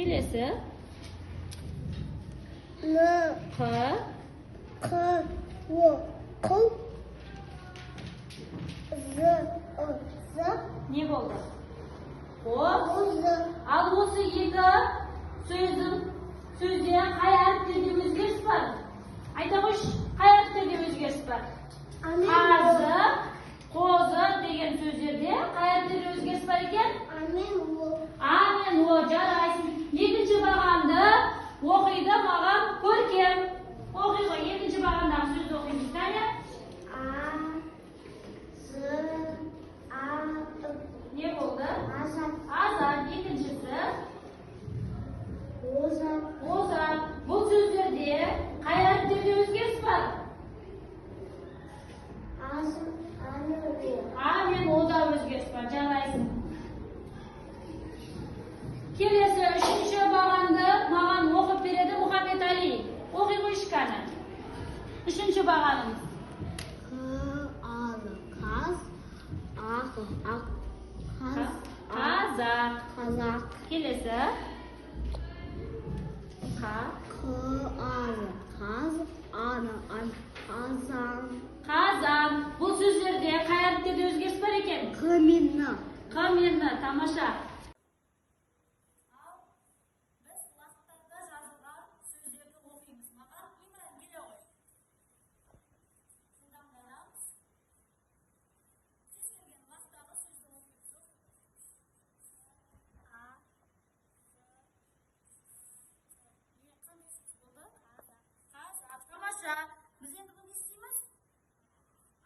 Келесі. Н. Қ. Қ. О. Қыл. З. Ы. З. Не болды? О. Қозы. Ал осы екі сөздің сөзде қай әріптерде өзгеріс бар? Айта қойшы, қай әріптерде өзгеріс бар? А мен О. Қазы, қозы деген сөздерде қай әріптерде өзгеріс бар екен? А мен О. А мен О, жарайсың. Екінші бағанды оқиды маған Көркем. Оқи ғой, екінші бағандағы сөзді оқимыз, Таня. А. З. А. Ы. Не болды? Азат. Азат. Екіншісі? Озат. Озат. Бұл сөздерде қай әріптерде өзгеріс бар? Аз. А мен О. А мен Ода өзгеріс бар, жарайсың. Келесі үшінші бағанды маған оқып береді Мұхаммед Али. Оқи қойшы кәні. Үшінші бағанымыз. К. А. З. Қаз. Ақ. Ақ. Қаз. Қазақ. Қазақ. Келесі. Қа. К. А. З. Қаз. Ан. Ан. Қазан. Қазан. Бұл сөздерде қай әріптерде өзгеріс бар екен? К мен Н. Қ мен Н. Тамаша. Ал біз лақтарда жазылған сөздерді оқимыз. Маған Имран келе ғой. Жылдамданамыз. Кез келген лақтағы сөзді оқимыз. А, З, Не, қандай сөз болды? Қазақ. Тамаша. Біз енді бұны не істейміз?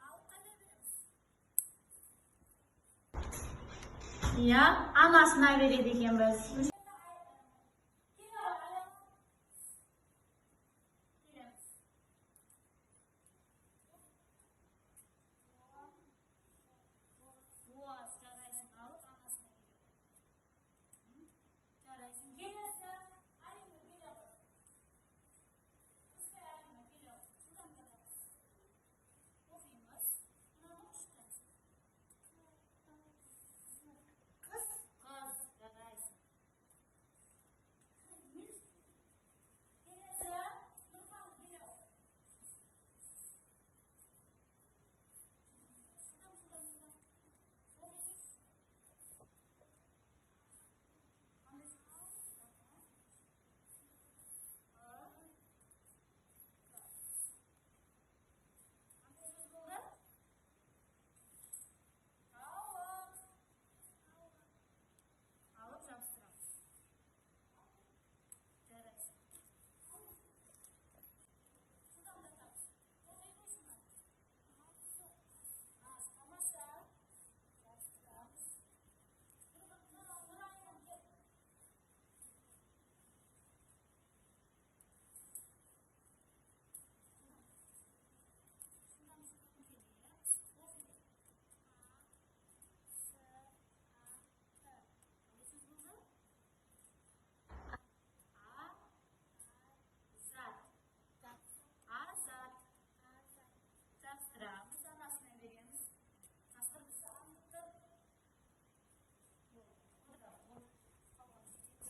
Алып қайда береміз? Иә, анасына береді екенбіз. Келе ғой, Аян. Келеміз. Оз, жарайсың, алып анасына береді. Жарайсың. Келесі. Алина, келе ғой. Рысбай, Алина, келе ғой. Жылдамдатамыз. Оқимыз. Мынаны оқышы, кәне. Қыз. Қыз, жарайсың. Келесі. Нұрхан, келе ғой. Жылдам, жылдам, жылдам. Оқи. Қандай сөз? Қандай сөз болды? Тауық. Алып жабыстырамыз. Жарайсың. Жылдамдатамыз. Оқи қойшы мынаны. Аз, тамаша. Жабыстырамыз. Нұрайым, кел. Жылдам, жылдам келеміз. Оқи. С, А, Т. Қандай сөз болды? А, зат. Азат. Жабыстырамыз, анасына береміз. Қасқыр бізді аңдып тұр.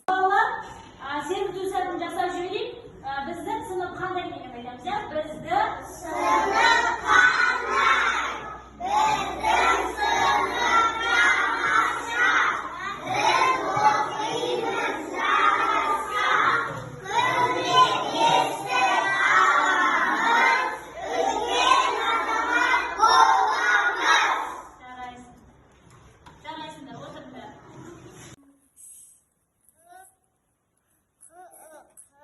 Балалар, серік сәтін жасап жіберейік. Біздің сынып қандай деген айтамыз, иә? Біздің Сынып қандай? Біздің сынып тамаша. Біз оқимыз жарыса. Күнде бесті аламыз. Үлкен азамат боламыз. Жарайсың. Жарайсыңдар, отырыңдар. Қ, Ы, Қ,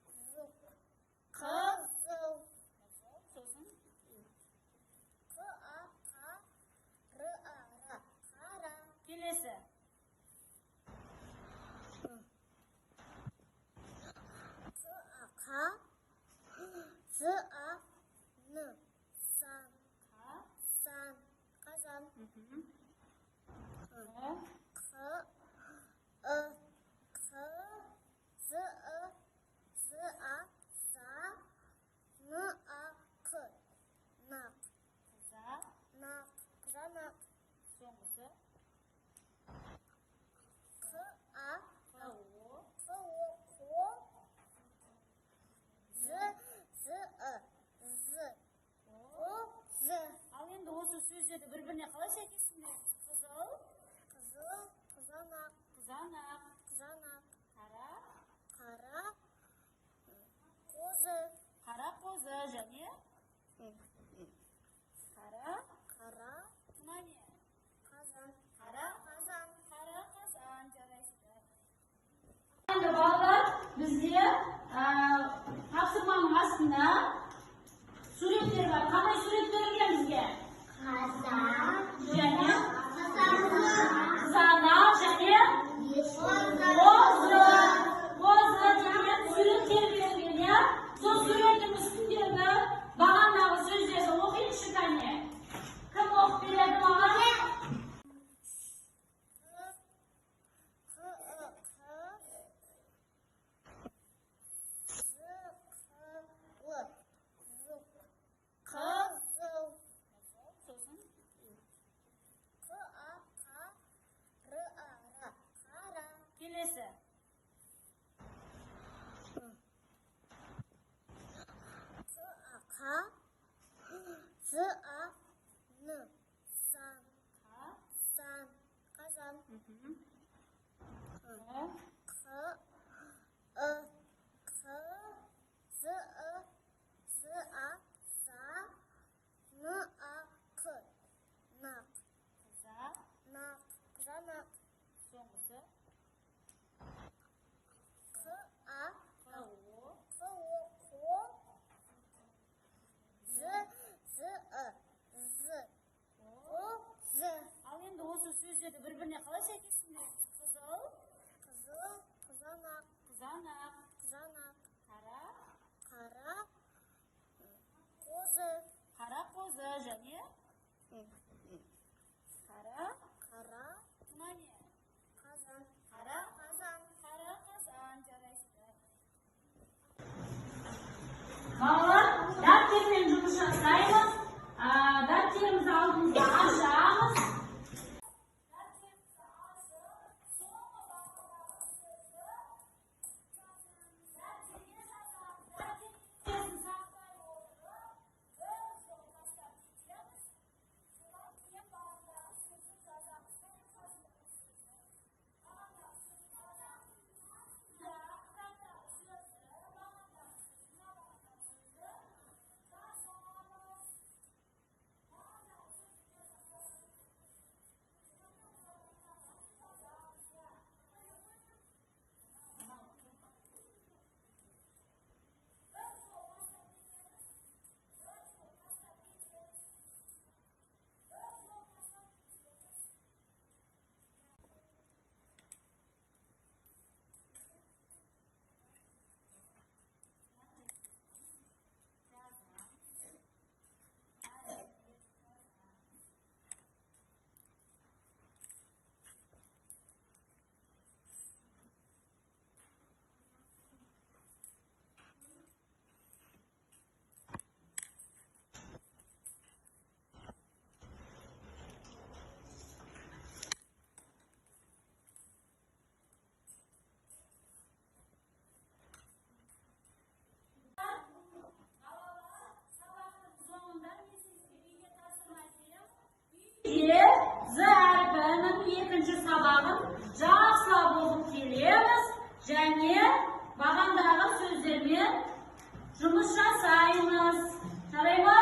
З, Қ, Л, З, Қызыл. Сосын Қ, А, Қ, Р, А, Р, қара. Келесі. Қ, А, Қ, З, А, Н, сан. Қ. Сан. Қазан. Қ. Қ, Ы, Қ, З, Ы, З, А, Са, Н, А, Қ. Нақ. Қыза. Нақ. Қызанақ. Соңғысы. сөздерді бір-біріне қалай сәйкестендіреміз? Қызыл, Қызыл, қызанақ, қызанақ, қызанақ, қара, қара, қозы, қара қозы және қара, қара, мына не? қазан, Қара, қазан, қара қазан, жарайсыздар. Енді балалар, бізде тапсырманың астында суреттер бар. Қандай сурет берілген бізге? Қазан, Және қазан, қызанақ және қозы, қозы. Қозы деген суреттер берілген, иә? Сол суреттің үстіндегі бағандағы сөздерді оқиыншы кәне. Кім оқып береді маған? Қ, ы, қ, з, қ, л, з, қызыл, Сосын Қ, А, Қ, Р, А, Р, қара, келесі. Қ, А, Қ, З, А, Н, сан, Қа, сан, қазан, Қ, Қ, Ы, Қ, З, Ы, З, А, За, Н, А, Қ, нақ, қыза, нақ, қызанақ, соңғысы. Қ, А, Қ, О, Қ, О, Қо, З, З, Ы, З, О, З, Ал енді осы сөздерді бір-біріне қалай сәйкестендіреміз? Қызыл, қызыл, қызанақ, қызанақ, қызанақ, қара, қара, қозы, қара қозы және қара, қара, мына не? қазан, Қара, қазан, қара қазан, жарайсыздар. Балалар, дәптермен жұмыс жасаймыз. Дәптерімізді алдымызға ашамыз. Дәптерімізді ашып, соңғы бағандағы сөзді дәптерге жазамыз. Дәптердің сақтай отырып, бір жол тастап кетеміз. Содан кейін бағандағы сөзді жазамыз. Бағандағы сөзді жазамыз. Иә, кітаптағы сөзді, бағандағы сөзді, мына бағандағы сөзді жазамыз. Бағандағы сөзді жазамыз. Бір жол тастап кетеміз. Бір жол тастап кетеміз. Бір жол тастап кетеміз. Балалар, сабақтың соңында мен сізге үйге тапсырма беремін. Үйде З әрпінің екінші сабағын жақсылап оқып келеміз және бағандағы сөздермен жұмыс жасаймыз. Жарай ма?